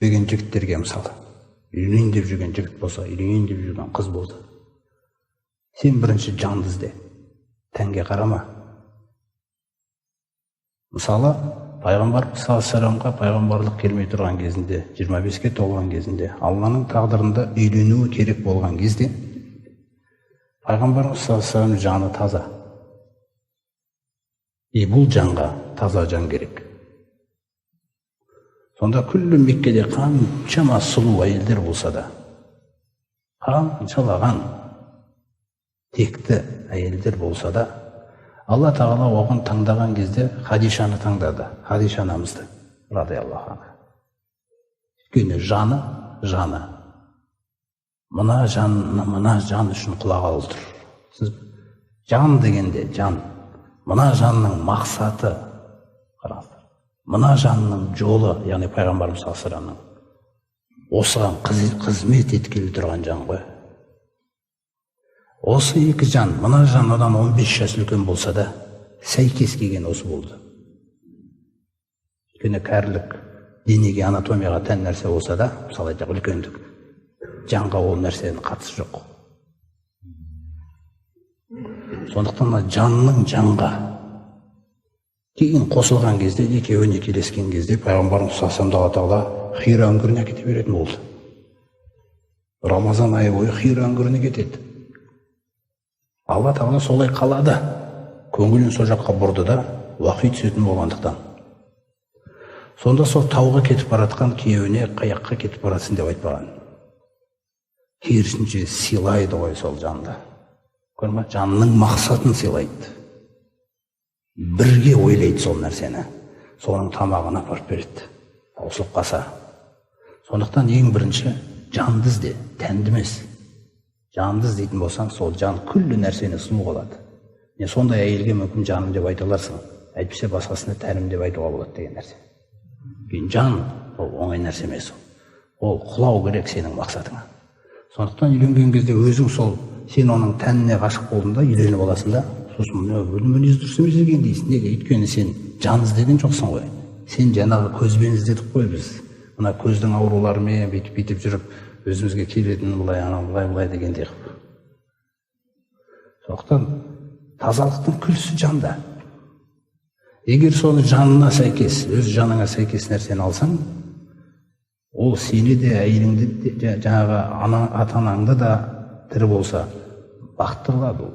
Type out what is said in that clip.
Деген жігіттерге мысалы, үйленейін деп жүрген жігіт болса, үйленейін деп жүрген қыз болса, сен бірінші жанды ізде, тәнге қарама. Мысалы, пайғамбар саллаллаху пайғамбарлық келмей тұрған кезінде, 25-ке толған кезінде, Алланың тағдырында үйленуі керек болған кезде, пайғамбарымыз саллаллаху жаны таза. И бұл жанға таза жан керек. Сонда күллі Меккеде қаншама сұлу әйелдер болса да, қаншалаған текті әйелдер болса да, Алла тағала оған таңдаған кезде Хадишаны таңдады, Хадиша анамызды, радиаллаху анха. Өйткені жаны, мына жан, мына жан үшін құлағалы тұр. Сіз жан дегенде жан, мына жанның мақсаты, қараңыздар, мына жанның жолы, яғни пайғамбарымыз саллаллаху осыған қызмет еткелі тұрған жан ғой. Осы екі жан, мына жан одан 15 жас үлкен болса да, сәйкес келген осы болды. Өйткені кәрілік денеге, анатомияға тән нәрсе болса да, мысалы айтайық, үлкендік, жанға ол нәрсенің қатысы жоқ. Сондықтан мына жанның жанға кейін қосылған кезде, екеуі некелескен кезде, пайғамбарымыз саллаллаху алла тағала Хира үңгіріне кете беретін болды. Рамазан айы бойы Хира үңгіріне кетеді. Алла тағала солай қалады. Көңілін сол жаққа бұрды да, уақи түсетін болғандықтан. Сонда сол тауға кетіп баратқан күйеуіне қаяққа кетіп баратсың деп айтпаған. Керісінше сыйлайды ғой сол жанды. Көрдің бе? Жанның мақсатын сыйлайды. Бірге ойлайды сол нәрсені. Соның тамағын апарып береді. Таусылып қалса. Сондықтан ең бірінші жанды ізде, тәнді емес. Жанды іздейтін болсаң, сол жан күллі нәрсені сұлу қылады. Не сондай әйелге мүмкін жаным деп айта аларсың. Әйтпесе басқасына тәнім деп айтуға болады деген нәрсе. Кейін жан ол оңай нәрсе емес. Ол құлау керек сенің мақсатыңа. Сондықтан үйленген кезде өзің сол сен оның тәніне ғашық болдың да, үйленіп аласың да, сосын мына мінез дұрыс емес екен дейсің. Неге? Өйткені сен жан іздеген жоқсың ғой. Сен жаңағы көзбен іздедік қой біз. Мына көздің ауруларымен бүйтіп-бүйтіп жүріп өзімізге келетін былай, анау былай былай дегендей қылып. Сондықтан тазалықтың күлсі жанда. Егер соны жанына сәйкес, өз жаныңа сәйкес нәрсені алсаң, ол сені де, әйеліңді де, жаңағы ана, ата-анаңды да тірі болса бақытты қылады ол.